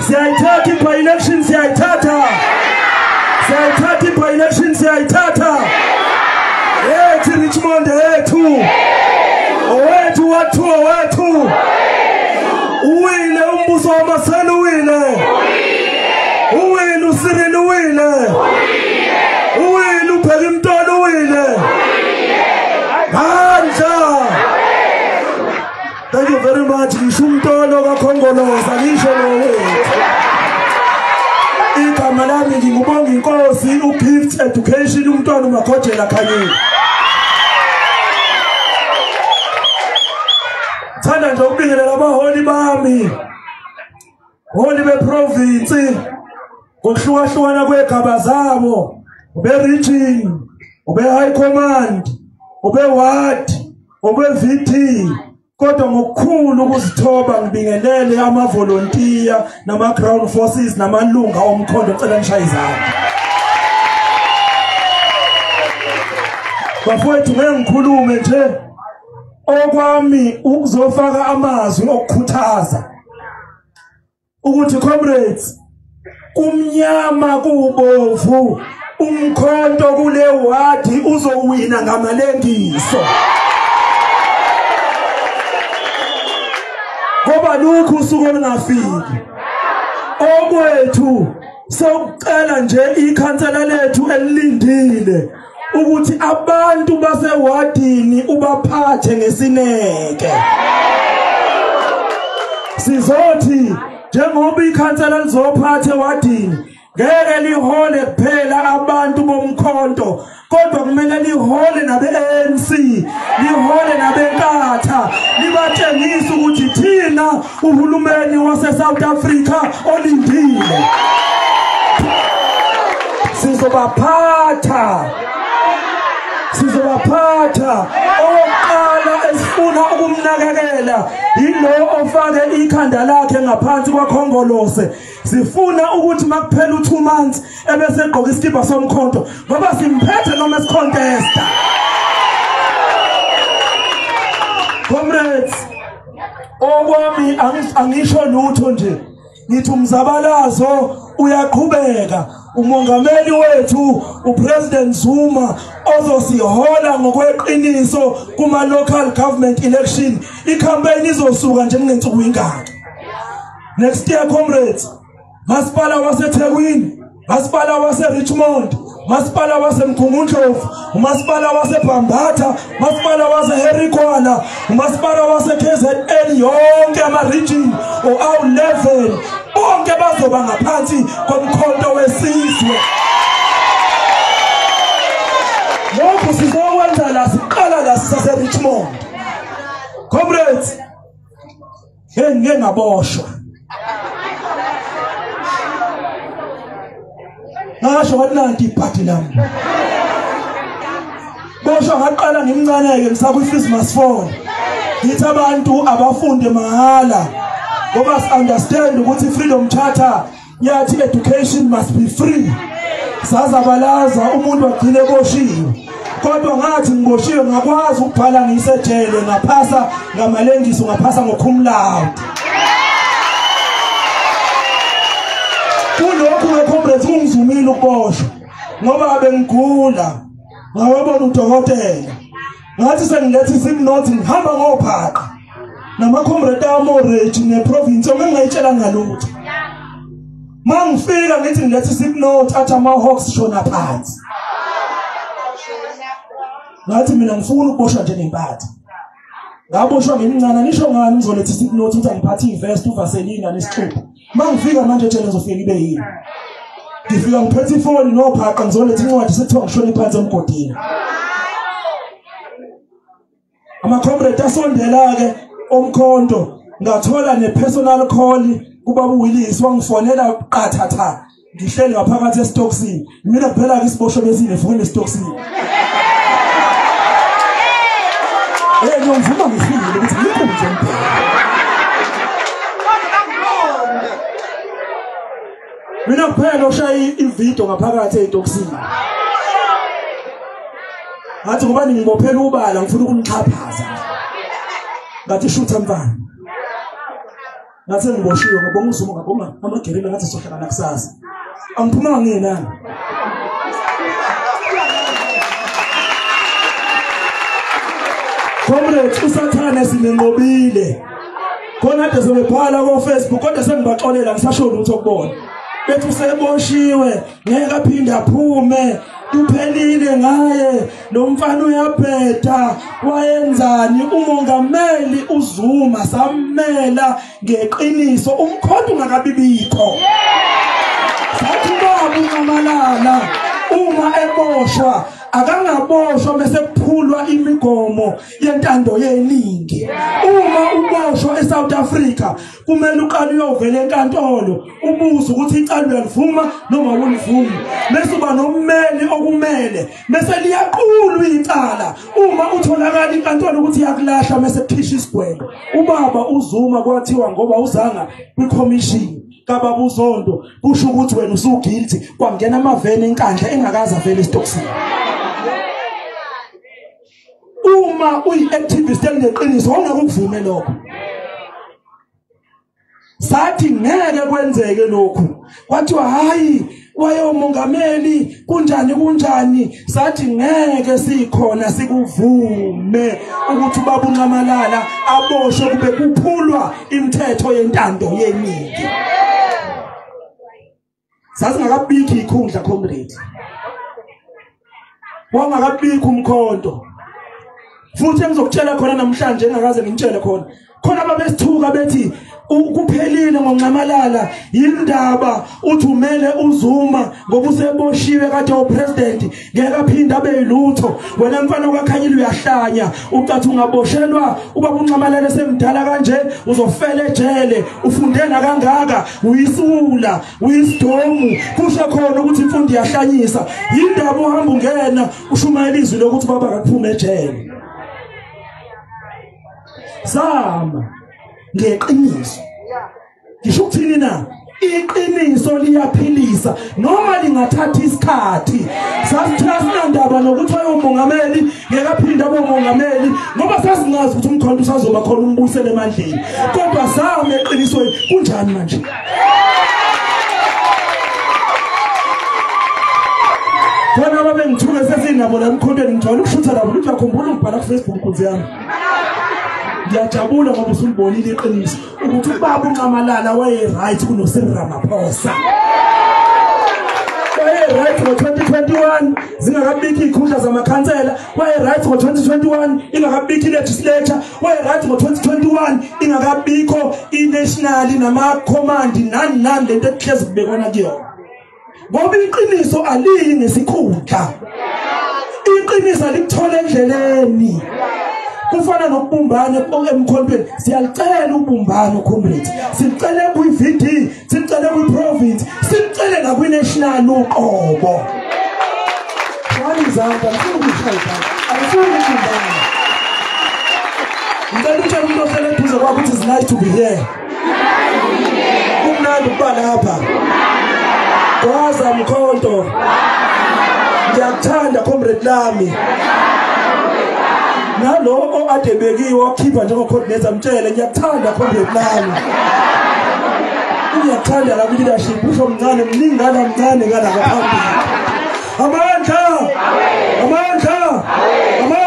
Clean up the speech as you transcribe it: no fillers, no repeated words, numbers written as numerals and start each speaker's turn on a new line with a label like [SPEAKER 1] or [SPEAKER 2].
[SPEAKER 1] Siyayithatha i-by-election, siyayithatha. Siyayithatha i-by-election, siyayithatha. Yethu Richmond yethu. Owethu wathu owethu. Uwile umbuso wamasela uwile. Uwile uCyril uwile. Uwile uBheki Mtolo uwile. Mandla. Thank you very much. Ngisho uMtolo kaKhongolose ngisho lo wethu. Igama lami ngingubonga inkosi uGift Education umntwana uMakhojela Khanyile. Thanda nje ukubingelela abaholi bami. Holi beprovince ngokuhlukahlukana kwegaba zabo, ube region, ube high command, ube ward, ube VP. Kodwa ngokukhulu ukuzithoba ngibingelele amavolontiya nama ground forces namalunga omkhondo cela nishaye izandla. Bafowethu ngeke ngikhulume nje okwami ukuzofaka amazwi okukhuthaza ukuthi comrades kumnyama kubovu umkhonto kule wadi uzowina ngamalengiso. Ngoba lokhu usuku olungafiki okwethu sokucela nje ikhansela lethu elilindile ukuthi abantu basewadini ubaphathe ngesineke. Sizothi njengoba ikhansela lizophatha ewadini ngeke lihole kuphela abantu bomkhonto kodwa kumele lihole nabe-ANC, lihole nabenkatha, libatshengise ukuthi thina uhulumeni wase-South Africa olindile. Sizobaphatha. Sizobaphatha. Owokuqala esifuna ukumnakekela yilo ofake ikhanda lakhe ngaphansi kwaKhongolose. Sifuna ukuthi makuphela u2 months ebese egqoka isikibha somkhonto ngoba simphethe noma esicontesta. Comrades, okwami angisho lutho nje. Ngithi umzabalazo uyaqhubeka. Umongameli wethu uPresident Zuma ozosihola ngokweqiniso kuma local government election. I-campaign izosuka nje kunensuku ingaki. Next year comrades, masipala waseThekwini, masipala waseRichmond, masipala waseMgungundlovu, umasipala waseBhambatha, masipala waseHarry-Gwala, umasipala wase-KZN, yonke ama-region o-awu-11 bonke bazoba ngaphansi komkhonto wesizwe. Lokhu sizokwenza la siqala la sisase-Richmond. Comrades, ngeke ngaboshwa. Ngasho wathi nanti ibhadi lami. Boshwa ngaqala ngimncane-ke ngisakwi-fees must fall. Ngithi abantu abafunde mahhala ngoba si-understand ukuthi i-Freedom Charter yathi education must be free. Sazabalaza umuntu wagcine eboshiwe. Kodwa ngathi ngiboshiwe ngakwazi ukubhala ngisejele ngaphasa ngamalengiso ngaphasa ngo-cum laude. Kulokhu ke comrades kungizumile ukuboshwa ngoba bengigula ngawabona udokotela ngathi sengiletha isimnothi ngihamba ngophaqa nama-comrade amoreji neprovince ongengayitshela ngalutho. Mangifika ngithi ngiletha isimnothi athi ama-hawks shona phansi. Ngathi mina ngifuna ukuboshwa njengempatha. Ngaboshwa ngimncane nisho ngani ngizoletha isimnothi ukuthi angiphathe ivest uvaselina nesixubho. Mangifika manje ejele ngizofika ibe yini? Ngifika ngiphethe ifoni nophaqa ngizoletha incwadi sekuthiwa ngishone phansi emgodini. Ama-comrade asondela-ke omkhonto ngathola ne-personal call kubaba uWillis wangifonela qathatha ngihleli ngaphakathi esitokisini. Mina kuphela-ke isiboshwa besine esitokisini. Ngiyomvuma ngifile ukuthi ngikho nje impela. Mina kuphela oshaya ividiyo ngaphakathi ey'tokisini. Ngathi ngoba ningibophela ubala ngifuna ukunixhaphaza. Ngathi shutha mfana. Ngathi ngiboshiwe ngabonga uZuma ngabonga amagerila ngathi sohlangana kusasa. Angiphumanga ngenani. Comrades usathane sinenqobile. Khona kade sebebhala ko Facebook kodwa sengibaxolela ngisasho lutho kubona. Bethi useboshiwe ngeke aphinde aphume kuphelile ngaye lo mfana uyabheda wayenzani umongameli uZuma sammela ngeqiniso umkhonto ungakabibikho. Sathi baba uNxamalala uma eboshwa akangaboshwa bese kuphulwa imigomo yentando yeningi. Uma uboshwa eSouth Africa kumele uqale uyovela enkantolo ubuze ukuthi icala uyalivuma noma awulivumi, bese uba nommeli okumele, bese liyaqulwa icala. Uma utholakala inkantolo ukuthi iyakulahla bese kukhishwa isigwebo. Ubaba uZuma kwathiwa ngoba uzanga kwi-commission kababa uZondo kusho ukuthi wena usuguilty, kwangena amaveni enkandla engakaze avele esitokisini. Uma uyi-activist elineqiniso wawungeke ukuvume lokho. Sathi ngeke kwenzeke lokhu. Kwathiwa hayi wayemongameli kunjani kunjani. Sathi ngeke sikhona sikuvume ukuthi ubaba uNxamalala aboshwe kube kuphulwa imithetho yentando yeningi. Sasingakabikho ikhundla comrade. Wangakabikho umkhonto. Futhi engizokutshela khona namhlanje engakaze ngintshele khona. Khona babesithuka bethi kuphelile ngoNxamalala yindaba uthi umele uZuma ngoba useboshiwe kade upresident ngeke aphinde abe yilutho. Wena mfana kaKhanyile uyahlanya ucathi ungaboshelwa ubaba uNxamalala semdala kanje uzofela ejele ufundela kangaka uyisula uyisidomu kusho khona ukuthi imfundo iyahlanyisa. Yindaba uhamba ungena ushumayela izwi lokuthi baba akaphume ejele. Zama ngeqiniso. Ngisho ukuthini na? Iqiniso liyaphilisa noma lingathatha isikhathi. Sasithatha sinandaba nokuthi ayomongameli ngeke aphinde abe umongameli ngoba sasingazi ukuthi umkhonto usazoba khona umbusele emandleni. Kodwa zama eqinisweni. Kunjani manje? Khona babengithuke sesinabo la emkhontweni ngijwayele ukushutha labo ukuthi uyakhumbula ngibhala ku Facebook nkunzi yami. Ngiyajabula ngoba usulibonile iqiniso ukuthi ubaba uNxamalala waye right kuno Cyril Ramaphosa. Waye right ngo-2021 zingakabikho izikhundla zamakhansela, waye right ngo-2021 ingakabikho i-legislature, waye right ngo-2021 ingakabikho i-national nama-command nani nani lento ekuhlezi kubekwana kuyona. Ngoba iqiniso aliyi ngesikhundla. Iqiniso alikuthola endleleni. Kufana nokubumbana emkhontweni. Siyalicela ubumbano comrades. Sicele kwi-VD, sicele kwi-province, sicele nakwi-national uqobo. Shani izandla, ngifuna ukushaya izandla. Angifuni ukubumbana. Ngicela utshele umuntu ohlele eduze kwakho ukuthi it's nice to be here. Kumnandi ukuba lapha. Gwaza mkhonto. Ngiyakuthanda comrade lami. Naloko ade bekiwe wakhipha njengo-coordinator mtshele ngiyakuthanda comrade lami. Ngiyakuthanda la kwi-leadership usho mncane mningi ngala mncane ngala ngaphambili. Amandla! Amandla! Amandla!